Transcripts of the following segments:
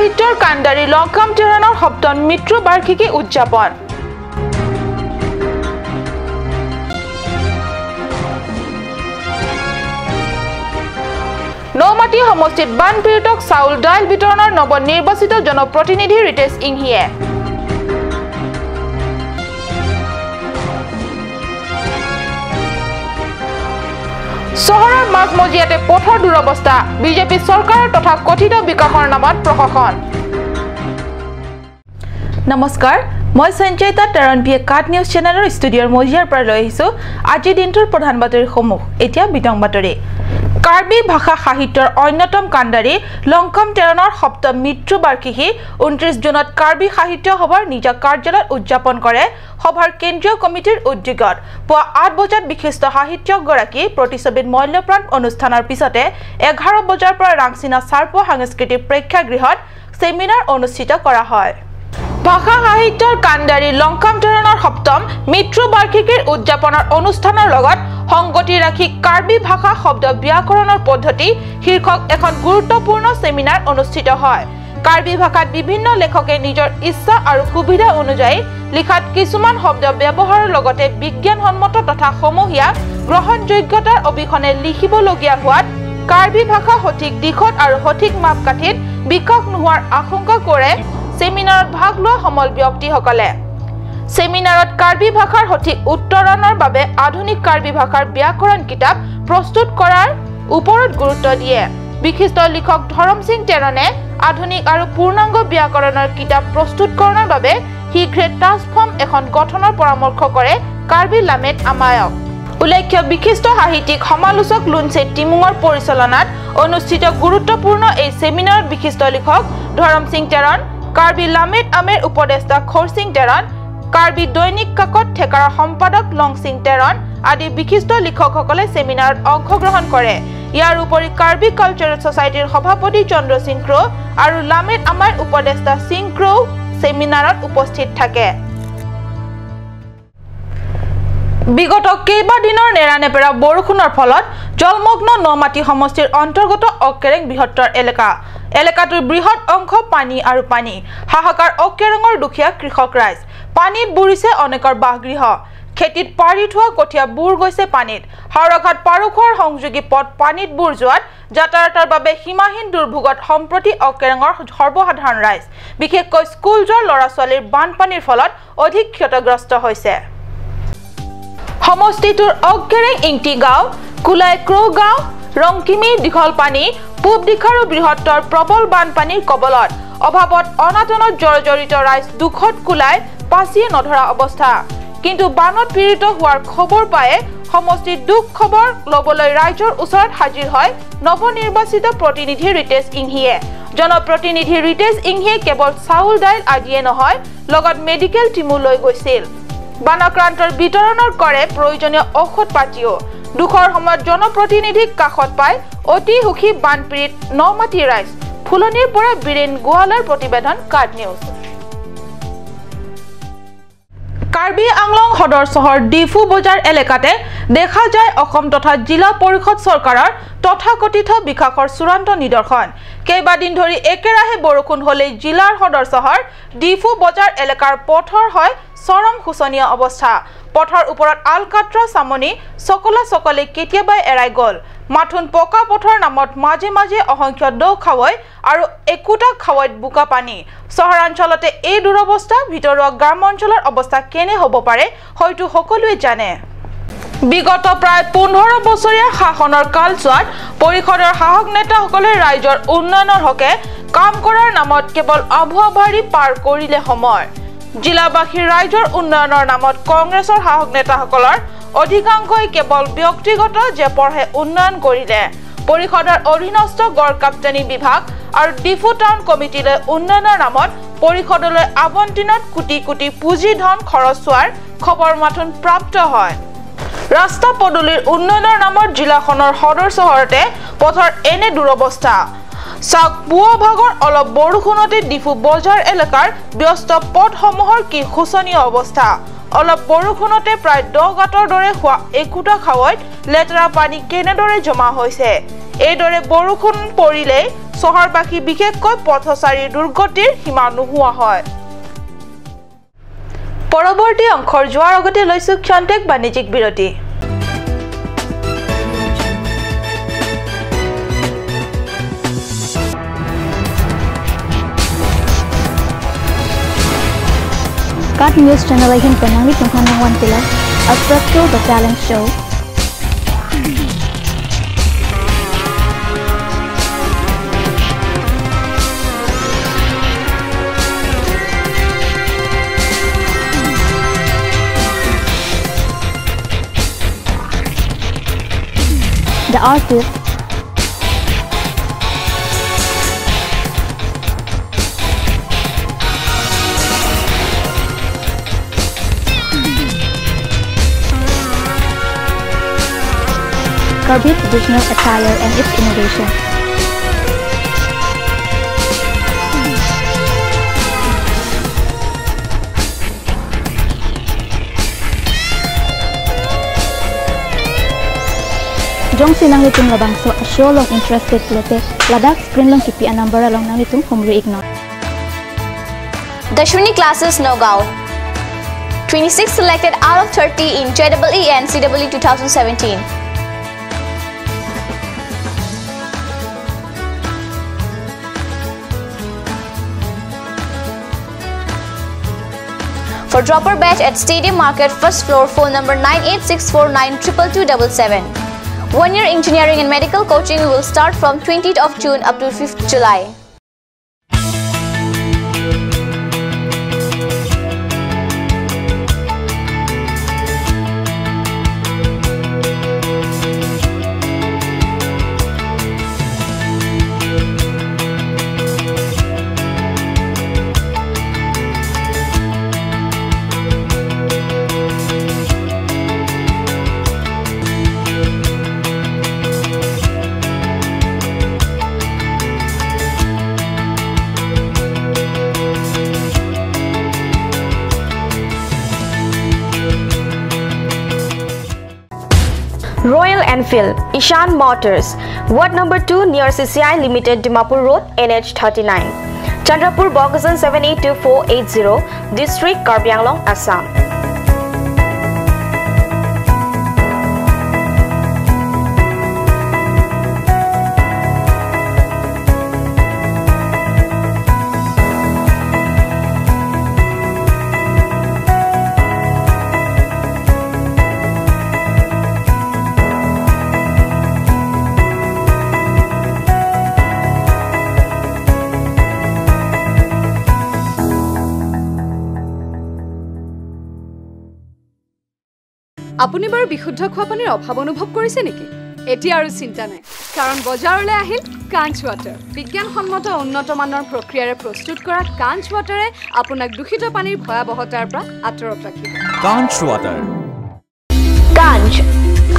সাহিত্যৰ কাণ্ডাৰী লংকাম টেৰণৰ সপ্তম মৃত্যু বাৰ্ষিকী উদযাপন। নৌমাটি সমষ্টিত বানপীড়িতক চাউল দাইল বিতৰণৰ নৱনিৰ্বাচিত জনপ্ৰতিনিধি ৰিতেশ ইংহিয়ে। চহৰৰ মাজমজিয়াতে পথৰ দুৰৱস্থা, বিজেপি চৰকাৰৰ তথা কথিত বিকাশৰ নামত প্ৰশাসন। নমস্কাৰ, মই সঞ্চয়িতা তেৰণ পি কাট নিউজ চেনেলৰ ষ্টুডিঅ'ৰ মজিয়াৰ পৰা লৈ আহিছোঁ আজিৰ দিনটোৰ প্ৰধান বাতৰিসমূহ। এতিয়া বিতং বাতৰি। কাৰ্বি ভাষা সাহিত্যৰ অন্যতম কাণ্ডাৰী লংকাম টেৰণৰ সপ্তম মৃত্যু বাৰ্ষিকী 29 জুনত কাৰ্বি সাহিত্য সভাৰ নিজা কাৰ্যালয়ত উদযাপন কৰে সভাৰ কেন্দ্ৰীয় কমিটিৰ উদ্যোগত। পুৱা 8 বজাত বিশিষ্ট সাহিত্যিকগৰাকী প্ৰতিছবিত মল্যপ্ৰাণ অনুষ্ঠানৰ পিছতে 11 বজাৰ পৰা ৰাংচিনা চাৰপো সাংস্কৃতিক প্ৰেক্ষাগৃহত চেমিনাৰ অনুষ্ঠিত কৰা হয়। ভাষা সাহিত্যৰ কাণ্ডাৰী লংকাম টেৰণৰ সপ্তম মৃত্যু বাৰ্ষিকীৰ উদযাপনৰ অনুষ্ঠানৰ লগত সংগতি ৰাখি কাৰ্বি ভাষা শব্দ ব্যাকৰণৰ পদ্ধতি শীৰ্ষক এখন গুৰুত্বপূৰ্ণ চেমিনাৰ অনুষ্ঠিত হয়। কাৰ্বি ভাষাত বিভিন্ন লেখকে নিজৰ ইচ্ছা আৰু সুবিধা অনুযায়ী লিখাত কিছুমান শব্দ ব্যৱহাৰৰ লগতে বিজ্ঞানসন্মত তথা সমূহীয়া গ্ৰহণযোগ্যতাৰ অবিহনে লিখিবলগীয়া হোৱাত কাৰ্বি ভাষা সঠিক দিশত আৰু সঠিক মাপকাঠিত বিকাশ নোহোৱাৰ আশংকা কৰে চেমিনাৰত ভাগ লোৱা সমল ব্যক্তিসকলে। চেমিনাৰত কাৰ্বি ভাষাৰ সঠিক উত্তৰণৰ বাবে আধুনিক কাৰ্বি ভাষাৰ ব্যাকৰণ কিতাপ প্ৰস্তুত কৰাৰ ওপৰত গুৰুত্ব দিয়ে। বিশিষ্ট লিখক ধৰম সিং টেৰণে আধুনিক আৰু পূৰ্ণাংগ ব্যাকৰণৰ কিতাপ প্ৰস্তুতকৰণৰ বাবে শীঘ্ৰে টাস্ক ফৰ্ম এখন গঠনৰ পৰামৰ্শ কৰে কাৰ্বি লামেট আমায়ক। উল্লেখ্য, বিশিষ্ট সাহিত্যিক সমালোচক লুনচে টিমুঙৰ পৰিচালনাত অনুষ্ঠিত গুৰুত্বপূৰ্ণ এই চেমিনাৰত বিশিষ্ট লিখক ধৰম সিং টেৰণ, কাৰ্বি লামেট আমেৰ উপদেষ্টা খৰসিং টেৰণ, কাৰ্বি দৈনিক কাকত ঠেকাৰৰ সম্পাদক লংসিং টেৰণ আদি বিশিষ্ট লিখকসকলে চেমিনাৰত অংশগ্ৰহণ কৰে। ইয়াৰ উপৰি কাৰ্বি কালচাৰেল ছচাইটিৰ সভাপতি চন্দ্ৰ সিং ক্ৰ' আৰু লামেট আমাৰ উপদেষ্টা সিং ক্ৰ' চেমিনাৰত উপস্থিত থাকে। বিগত কেইবাদিনৰ নেৰানেপেৰা বৰষুণৰ ফলত জলমগ্ন নমাটি সমষ্টিৰ অন্তৰ্গত অকেৰেং বৃহত্তৰ এলেকা। এলেকাটোৰ বৃহৎ অংশ পানী আৰু পানী। হাহাকাৰ অকেৰেঙৰ দুখীয়া কৃষক ৰাইজ। পানীত বুৰিছে অনেকৰ বাসগৃহ। খেতিত পাৰি থোৱা কঠীয়া বুৰ গৈছে পানীত। হাওৰাঘাট পাৰখোৱাৰ সংযোগী পথ পানীত বুৰ যোৱাত যাতায়াতৰ বাবে সীমাহীন দুৰ্ভোগত সম্প্ৰতি অকেৰেঙৰ সৰ্বসাধাৰণ ৰাইজ, বিশেষকৈ স্কুল যোৱা ল'ৰা ছোৱালীৰ বানপানীৰ ফলত অধিক ক্ষতিগ্ৰস্ত হৈছে। সমষ্টিটোৰ অকেৰেং ইংটি গাঁও, কুলাই ক্ৰ' গাঁও, ৰংকিমি দীঘল পানী, পূব দিশাৰো বৃহত্তৰ প্ৰবল বানপানীৰ কবলত। অভাৱত অনাটনত জৰ্জৰিত ৰাইজ দুখত কুলাই পাচিয়ে নধৰা অৱস্থা। কিন্তু বানত পীড়িত হোৱাৰ খবৰ পায়ে সমষ্টিৰ দুখ খবৰ ল'বলৈ ৰাইজৰ ওচৰত হাজিৰ হয় নৱনিৰ্বাচিত প্ৰতিনিধি ৰিতেশ ইংহিয়ে। জনপ্ৰতিনিধি ৰিতেশ ইংহিয়ে কেৱল চাউল দাইল আদিয়ে নহয়, লগত মেডিকেল টীমো লৈ গৈছিল। বানাক্ৰান্তৰ বিতৰণৰ কৰে প্ৰয়োজনীয় ঔষধ পাতিও। দুখৰ সময়ত জনপ্ৰতিনিধিক কাষত পাই অতি সুখী বানপীড়িত নমাটি ৰাইজ। ফুলনিৰ পৰা বীৰেণ গোৱালাৰ প্ৰতিবেদন, কাট নিউজ। কাৰ্বি আংলং সদৰ চহৰ ডিফু বজাৰ এলেকাতে দেখা যায় অসম তথা জিলা পৰিষদ চৰকাৰৰ তথাকথিত বিকাশৰ চূড়ান্ত নিদৰ্শন। কেইবাদিন ধৰি একেৰাহে বৰষুণ হ'লেই জিলাৰ সদৰ চহৰ ডিফু বজাৰ এলেকাৰ পথৰ হয় চৰম শোচনীয় অৱস্থা। পথৰ ওপৰত আলকাট্ৰা চামনি চকলা চকলে কেতিয়াবাই এৰাই গ'ল। মাথোন পকা পথৰ নামত মাজে মাজে অসংখ্য দ খাৱৈ আৰু একোটা খাৱৈত বোকা পানী। চহৰাঞ্চলতে এই দুৰৱস্থা, ভিতৰুৱা গ্ৰাম্য অঞ্চলৰ অৱস্থা কেনে হ'ব পাৰে হয়তো সকলোৱে জানে। বিগত প্ৰায় 15 বছৰীয়া শাসনৰ কালচোৱাত পৰিষদৰ শাসক নেতাসকলে ৰাইজৰ উন্নয়নৰ হকে কাম কৰাৰ নামত কেৱল আভুৱা ভাৰি পাৰ কৰিলে সময়। জিলাবাসীৰ ৰাইজৰ উন্নয়নৰ নামত কংগ্ৰেছৰ শাসক নেতাসকলৰ অধিকাংশই কেৱল ব্যক্তিগত জেপৰহে উন্নয়ন কৰিলে। পৰিষদৰ অধীনস্থ গড়কাপ্তানি বিভাগ আৰু ডিফু টাউন কমিটিলৈ উন্নয়নৰ নামত পৰিষদলৈ আবণ্টনত কোটি কোটি পুঁজি ধন খৰচ হোৱাৰ খবৰ মাথোন প্ৰাপ্ত হয়। ৰাস্তা পদূলিৰ উন্নয়নৰ নামত জিলাখনৰ সদৰ চহৰতে পথৰ এনে দুৰৱস্থা। চাওক, পুৱা ভাগৰ অলপ বৰষুণতে ডিফু বজাৰ এলেকাৰ ব্যস্ত পথসমূহৰ কি শোচনীয় অৱস্থা। অলপ বৰষুণতে প্ৰায় 10 গাঁতৰ দৰে হোৱা একোটা খাৱৈত লেতেৰা পানী কেনেদৰে জমা হৈছে। এইদৰে বৰষুণ পৰিলে চহৰবাসী বিশেষকৈ পথচাৰীৰ দুৰ্গতিৰ সীমা নোহোৱা হয়। পৰৱৰ্তী অংশৰ যোৱাৰ আগতে লৈছো ক্ষন্তেক বাণিজ্যিক বিৰতি। Cut News Channel ahin penangi tunghanang wan pila Abstracto the Talent Show. The artist Karbi traditional attire and its innovation. Jong sinang litung labang so a show long interested lote Ladakh screen long kipi a number along nang litung humri ignore. Dashwini classes Nagaon. 26 selected out of 30 in JEE and CEE 2017. For dropper batch at Stadium Market, first floor, phone number 9864922277. 1 year engineering and medical coaching will start from 20th of June up to 5th July. Royal Enfield, Ishan Motors, Ward number 2 near CCI Limited, Dimapur Road, NH 39, Chandrapur, Bokajan 782480, District Karbi Anglong, Assam. আপুনি বাৰু বিশুদ্ধ খোৱা পানীৰ অভাৱ অনুভৱ কৰিছে নেকি? এতিয়া আৰু চিন্তা নাই, কাৰণ বজাৰলৈ আহিল কাঞ্চ ৱাটাৰ। বিজ্ঞানসন্মত উন্নত মানৰ প্ৰক্ৰিয়াৰে প্ৰস্তুত কৰা কাঞ্চ ৱাটাৰে আপোনাক দূষিত পানীৰ ভয়াৱহতাৰ পৰা আঁতৰত ৰাখিব। Kanch water. Kanch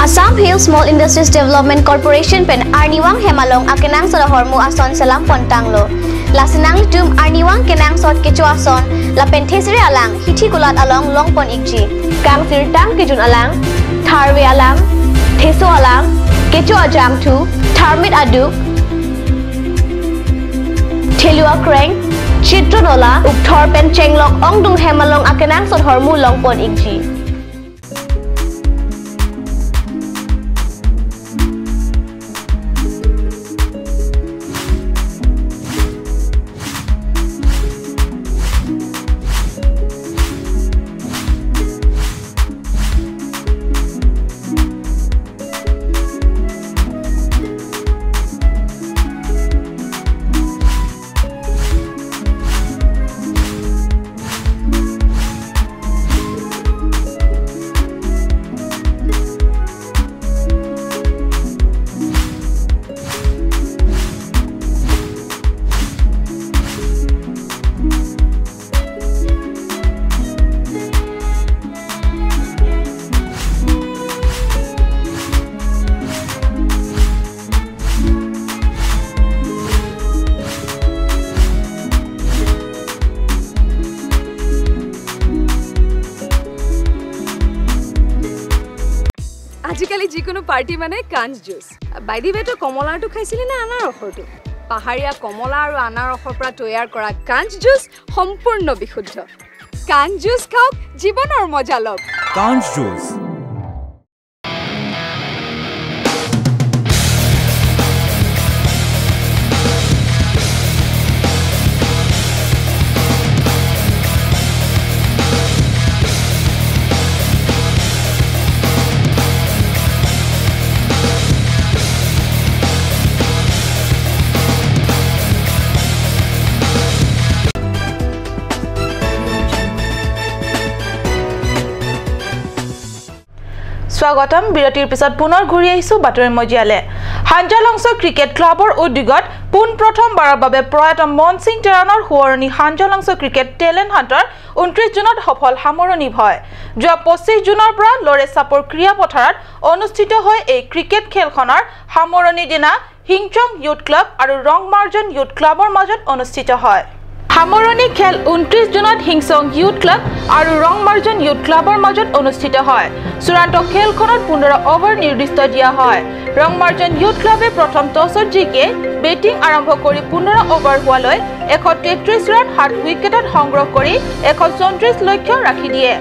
Assam Hill Small Industries Development Corporation pen Arniwang Hemalong akenang Solohormu Ason Salam Pontanglo Lasinang Tum Arniwang Kenang Sot Kecho Ason La Penthesire Alang Hithi Kulat Along Longpon Ikji Kang Sirtang Kijun Alang Tharwe Alang Theso Alang Kecho Ajang Tu Tharmit Adu Thelua Kreng Chitronola Ukthor Pen Chenglok Ongdung Hemalong akenang Sothormu Longpon Ikji. আজিকালি যিকোনো party মানে কাঞ্চ juice. By the ৱে, তই কমলাৰটো খাইছিলি নে আনাৰসৰটো? পাহাৰীয়া কমলা আৰু আনাৰসৰ পৰা তৈয়াৰ কৰা কাঞ্চ জুচ সম্পূৰ্ণ বিশুদ্ধ। কাঞ্চ জুচ খাওক, জীৱনৰ মজা লওক। কাঞ্চ জুচ। স্বাগতম। বিৰতিৰ পিছত পুনৰ ঘূৰি আহিছো বাতৰি মজিয়ালে। হাঞ্জালংছ ক্ৰিকেট ক্লাবৰ উদ্যোগত পোনপ্ৰথমবাৰৰ বাবে প্ৰয়াত মনসিং টেৰণৰ সোঁৱৰণী হাঞ্জালংছ ক্ৰিকেট টেলেণ্ট হাণ্টৰ 29 জুনত সফল সামৰণি হয়। যোৱা 25 জুনৰ পৰা লৰেচাপৰ ক্ৰীড়া পথাৰত অনুষ্ঠিত হৈ এই ক্ৰিকেট খেলখনৰ সামৰণি দিনা হিংচং ইউথ ক্লাব আৰু ৰংমাৰ্জন ইউথ ক্লাবৰ মাজত অনুষ্ঠিত হয়। সামৰণি খেল 29 জুনত হিংচং ইউথ ক্লাব আৰু ৰংমাৰ্জন ইউথ ক্লাবৰ মাজত অনুষ্ঠিত হয়। চূড়ান্ত খেলখনত 15 অভাৰ নিৰ্দিষ্ট দিয়া হয়। ৰংমাৰ্জন ইউথ ক্লাবে প্ৰথম টছত জিকি বেটিং আৰম্ভ কৰি 15 অভাৰ হোৱালৈ 133 ৰান 7 উইকেটত সংগ্ৰহ কৰি 134 লক্ষ্য ৰাখি দিয়ে।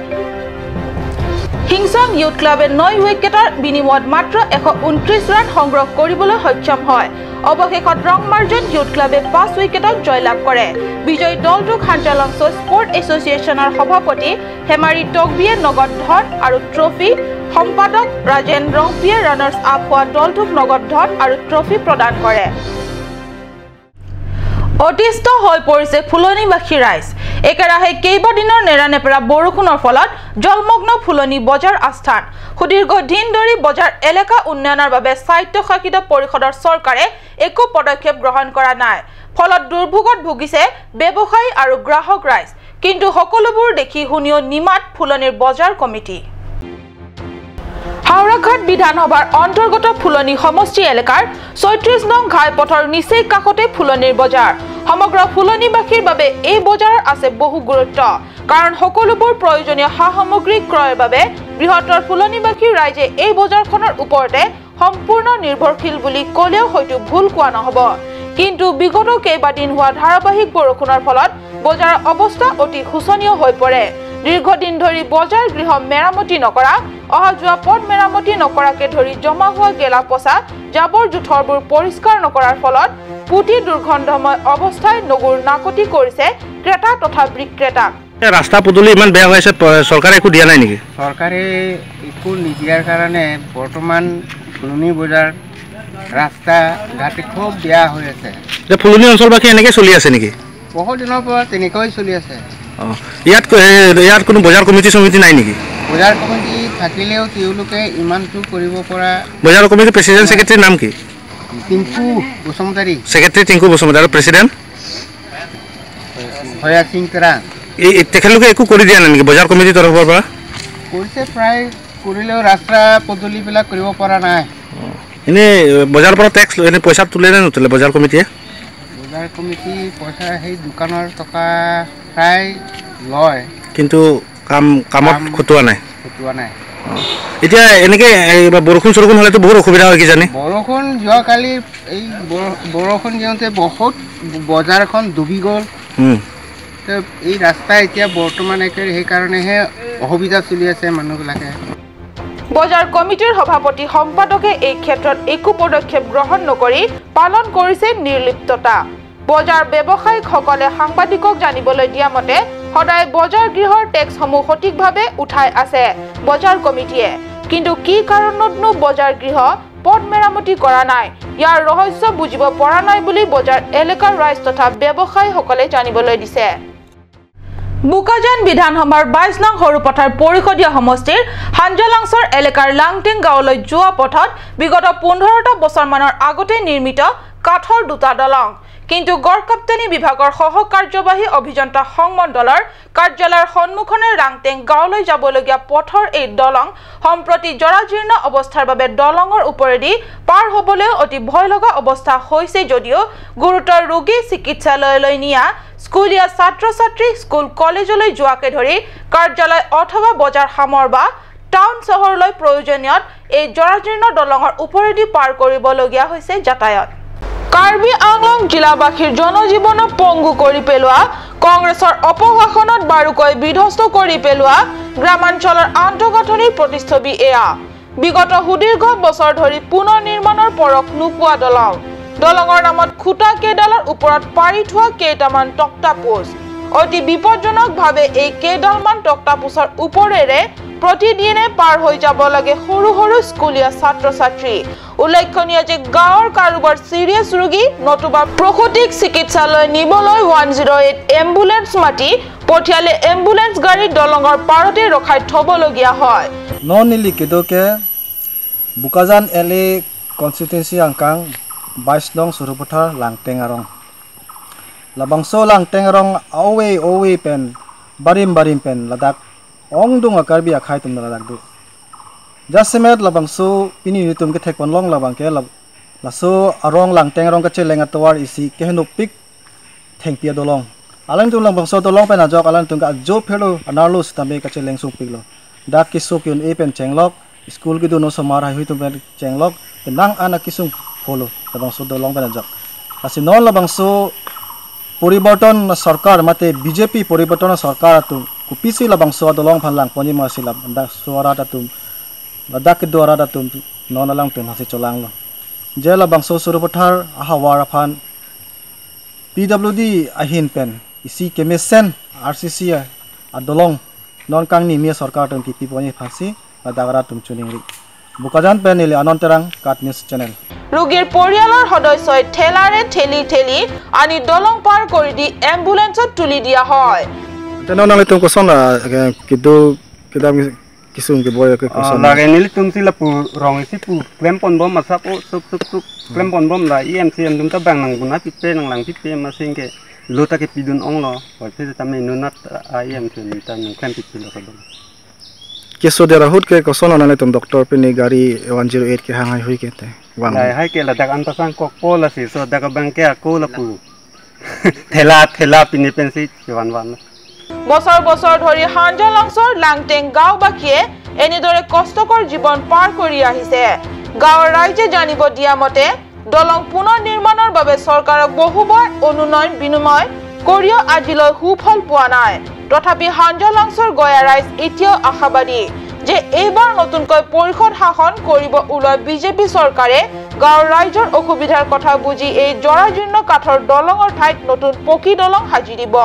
হিংচং ইউথ ক্লাবে 9 উইকেটৰ বিনিময়ত মাত্ৰ 129 ৰান সংগ্ৰহ কৰিবলৈ সক্ষম হয়। অৱশেষত ৰংমাৰ্জন ইউথ ক্লাবে 5 উইকেটত জয়লাভ কৰে। বিজয়ী দলটোক হাঞ্জালংছ স্পৰ্ট এছ'চিয়েশ্যনৰ সভাপতি হেমাৰী টকবিয়ে নগদ ধন আৰু ট্ৰফি, সম্পাদক ৰাজেন ৰংপিয়ে ৰানাৰ্ছ আপ হোৱা দলটোক নগদ ধন আৰু ট্ৰফি প্ৰদান কৰে। অতিষ্ঠ হৈ পৰিছে ফুলনিবাসী ৰাইজ। একেৰাহে কেইবাদিনৰ নেৰানেপেৰা বৰষুণৰ ফলত জলমগ্ন ফুলনি বজাৰ আস্থান। সুদীৰ্ঘ দিন ধৰি বজাৰ এলেকা উন্নয়নৰ বাবে স্বায়ত্তশাসিত পৰিষদৰ চৰকাৰে একো পদক্ষেপ গ্ৰহণ কৰা নাই। ফলত দুৰ্ভোগত ভুগিছে ব্যৱসায়ী আৰু গ্ৰাহক ৰাইজ। কিন্তু সকলোবোৰ দেখি শুনিও নিমাত ফুলনিৰ বজাৰ কমিটি। হাওৰাঘাট বিধানসভাৰ অন্তৰ্গত ফুলনি সমষ্টি এলেকাৰ 36 নং ঘাইপথৰ নিচেই কাষতে ফুলনিৰ বজাৰ। সমগ্ৰ ফুলনিবাসীৰ বাবে এই বজাৰৰ আছে বহু গুৰুত্ব, কাৰণ সকলোবোৰ প্ৰয়োজনীয় সা সামগ্ৰী ক্ৰয়ৰ বাবে বৃহত্তৰ ফুলনিবাসীৰ ৰাইজে এই বজাৰখনৰ ওপৰতে সম্পূৰ্ণ নিৰ্ভৰশীল বুলি ক'লেও হয়তো ভুল কোৱা নহ'ব। কিন্তু বিগত কেইবাদিন হোৱা ধাৰাবাহিক বৰষুণৰ ফলত বজাৰৰ অৱস্থা অতি শোচনীয় হৈ পৰে। দীৰ্ঘদিন ধৰি বজাৰ গৃহ মেৰামতি নকৰা, অহা যোৱা পথ মেৰামতি নকৰাকে ধৰি জমা হোৱা গেলা পচা জাবৰ জোঁথৰবোৰ পৰিষ্কাৰ নকৰাৰ ফলত পুতি দুৰ্গন্ধময় অৱস্থাই নগুৰ নাকতি কৰিছে ক্ৰেতা তথা বিক্ৰেতাক। ৰাস্তা পদূলি ইমান বেয়া হৈ আছে, চৰকাৰে একো দিয়া নাই নেকি? চৰকাৰে একো নিদিয়াৰ কাৰণে বৰ্তমান ফুলনি বজাৰ ৰাস্তা ঘাট খুব বেয়া হৈ আছে। ফুলনি অঞ্চলবাসী এনেকৈ চলি আছে নেকি? বহুত দিনৰ পৰা তেনেকৈ চলি আছে। ইয়াত কোনো বজাৰ কমিটি সমিতি নাই নেকি? বজাৰ কমিটি থাকিলেও তেওঁলোকে ইমানটো কৰিব পৰা। বজাৰ কমিটিৰ প্ৰেচিডেণ্ট ছেক্ৰেটাৰীৰ নাম কি? টিংকু বসুমতাৰী। ছেক্ৰেটাৰী টিংকু বসুমতাৰী আৰু প্ৰেচিডেণ্ট হয়া সিং তেৰাং। এই তেখেতলোকে একো কৰি দিয়া নাই নেকি বজাৰ কমিটিৰ তৰফৰ পৰা? কৰিছে, প্ৰায় কৰিলেও ৰাস্তা পদূলিবিলাক কৰিব পৰা নাই। এনেই বজাৰৰ পৰা টেক্স এনেই পইচা তোলে নে নোতোলে বজাৰ কমিটিয়ে? বজাৰ কমিটি পইচা সেই দোকানৰ টকা প্ৰায় লয়, কিন্তু কামত খটোৱা নাই। এতিয়া এনেকৈ বৰষুণ চৰষুণ হ'লেতো বহুত অসুবিধা হয় কিজানি? বৰষুণ যোৱাকালি এই বৰষুণ দিওঁতে বহুত বজাৰখন ডুবি গ'ল। এই ৰাস্তা এতিয়া বৰ্তমান একে, সেইকাৰণেহে অসুবিধা চলি আছে মানুহবিলাকে। বজাৰ কমিটিৰ সভাপতি সম্পাদকে এই ক্ষেত্ৰত একো পদক্ষেপ গ্ৰহণ নকৰি পালন কৰিছে নিৰ্লিপ্ততা। বজাৰ ব্যৱসায়ীসকলে সাংবাদিকক জানিবলৈ দিয়া মতে সদায় বজাৰ গৃহৰ টেক্সসমূহ সঠিকভাৱে উঠাই আছে বজাৰ কমিটিয়ে, কিন্তু কি কাৰণতনো বজাৰ গৃহ পথ মেৰামতি কৰা নাই ইয়াৰ ৰহস্য বুজিব পৰা নাই বুলি বজাৰ এলেকাৰ ৰাইজ তথা ব্যৱসায়ীসকলে জানিবলৈ দিছে। বোকাজান বিধানসভাৰ 22 নং সৰুপথাৰ পৰিষদীয় সমষ্টিৰ হাঞ্জালাংচৰ এলেকাৰ লাংটিং গাঁৱলৈ যোৱা পথত বিগত 15টা বছৰমানৰ আগতে নিৰ্মিত কাঠৰ দুটা দলং, কিন্তু গড়কাপ্তানি বিভাগৰ সহ কাৰ্যবাহী অভিযন্তা সংমণ্ডলৰ কাৰ্যালয়ৰ সন্মুখনে ৰাংটেং গাঁৱলৈ যাবলগীয়া পথৰ এই দলং সম্প্ৰতি জৰাজীৰ্ণ অৱস্থাৰ বাবে দলঙৰ ওপৰেদি পাৰ হ'বলৈ অতি ভয় লগা অৱস্থা হৈছে যদিও গুৰুতৰ ৰোগী চিকিৎসালয়লৈ নিয়া, স্কুলীয়া ছাত্ৰ ছাত্ৰী স্কুল কলেজলৈ যোৱাকে ধৰি কাৰ্যালয় অথবা বজাৰ সামৰ বা টাউন চহৰলৈ প্ৰয়োজনীয়ত এই জৰাজীৰ্ণ দলঙৰ ওপৰেদি পাৰ কৰিবলগীয়া হৈছে যাতায়াত। কাৰ্বি আংলং জিলাবাসীৰ জনজীৱনক পংগু কৰি পেলোৱা কংগ্ৰেছৰ অপশাসনত বাৰুকৈ বিধ্বস্ত কৰি পেলোৱা গ্ৰামাঞ্চলৰ আন্তঃগাঁথনিৰ প্ৰতিচ্ছবি এয়া। বিগত সুদীৰ্ঘ বছৰ ধৰি পুনৰ নিৰ্মাণৰ পৰশ নোপোৱা দলং, দলঙৰ নামত খুঁটা কেইডালৰ ওপৰত পাৰি থোৱা কেইটামান তক্তাপোচ। অতি বিপদজনকভাৱে এই কেইডালমান তক্তাপোচৰ ওপৰেৰে প্ৰতিদিনে পাৰ হৈ যাব লাগে সৰু সৰু স্কুলীয়া ছাত্ৰ ছাত্ৰী। উল্লেখনীয় যে গাঁৱৰ কাৰোবাৰ চিৰিয়াছ ৰোগী নতুবা প্ৰসূতিক চিকিৎসালয় নিবলৈ 108 এম্বুলেন্স মাতি পঠিয়ালে এম্বুলেন্স গাড়ী দলঙৰ পাৰতে ৰখাই থ'বলগীয়া হয়। ননিলি কেদকে বুকাজান এলে কনষ্টিটুৱেঞ্চি আংকাং 22 নং Sarupathar লাংটেঙাৰং লাবাংso langtengarong awe owe pen barim barim pen ladak ong dung akarbi akhai tum ladak du jasemet labangso pini tum ke thekon long labang ke laso arong langtengarong ka cheleng atwar isi ke henu pik thengpia dolong alang tum labangso dolong pen ajok alang tum ka jo phelo anarlo stame ka cheleng sung pik lo dak ki sokyun e pen chenglok school ki du no samar hai tum pen chenglok nang ana kisung pholo labangso dolong pen ajok asi non labangso পৰিৱৰ্তন সৰকাৰ মাতে BJP পৰিৱৰ্তন সৰকাৰ তো কুপিসি লাবাংso দলং ফানলাং পনি মাসি লাব দা সোরা তাতুম লাদাক দ্বারা তাতুম ননালাং তুম হাসি চলাং ল যে লাবাংso সৰুপথাৰ আহাৱাৰ ফান পিডব্লিউডি আহিন PAN EC কেমেসেন RCC আদলং non kangni মিয়া সরকার তুম কিপি পনি ফাঁসি লাদাগরা তুম চুনিংৰি বুকাজান পেন নিলে আনন্তৰাং কাট নিউজ চেনেল। ৰোগীৰ পৰিয়ালৰ সদস্যই ঠেলাৰে ঠেলি ঠেলি আনি দলং পাৰ কৰি দি এম্বুলেন্সত তুলি দিয়া হয়। केसो देरा हुट के कोसन अनाले तुम डॉक्टर पे गाड़ी 108 के हांग हुई के ते लाई हाय के लdak antasang ko ko la si so dak bang ke ko la pu thela thela pini pensi wan wan বছৰ বছৰ ধৰি হাঞ্জালাংছৰ লাংটেং গাঁওবাসীয়ে এনেদৰে কষ্টকৰ জীৱন পাৰ কৰি আহিছে। গাঁৱৰ ৰাইজে জানিব দিয়া মতে দলং পুনৰ নিৰ্মাণৰ বাবে চৰকাৰক বহুবাৰ অনুনয় বিনিময় কৰিও আজিলৈ সুফল পোৱা নাই। তথাপি হাঞ্জালাংছৰ গয়া ৰাইজ এতিয়াও আশাবাদী যে এইবাৰ নতুনকৈ পৰিষদ শাসন কৰিব ওলোৱা বিজেপি চৰকাৰে গাঁৱৰ ৰাইজৰ অসুবিধাৰ কথা বুজি এই জৰাজীৰ্ণ কাঠৰ দলঙৰ ঠাইত নতুন পকী দলং সাজি দিব।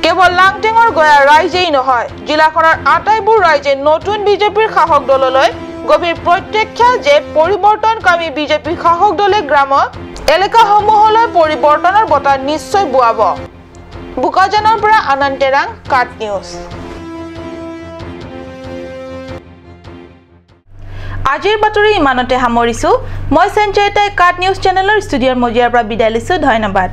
কেৱল লাংটেঙৰ গয়া ৰাইজেই নহয়, জিলাখনৰ আটাইবোৰ ৰাইজে নতুন বিজেপিৰ শাসক দললৈ গভীৰ প্ৰত্যক্ষা যে পৰিৱৰ্তনকামী বিজেপি শাসক দলে গ্ৰাম এলেকাসমূহলৈ পৰিৱৰ্তনৰ বতাহ নিশ্চয় বোৱাব। বোকাজানৰ পৰা আনন্দ তেৰাং, কাট নিউজ। আজিৰ বাতৰি ইমানতে সামৰিছো। মই সঞ্জয়তাই কাট নিউজ চেনেলৰ ষ্টুডিঅ'ৰ মজিয়াৰ পৰা বিদায় লৈছো। ধন্যবাদ।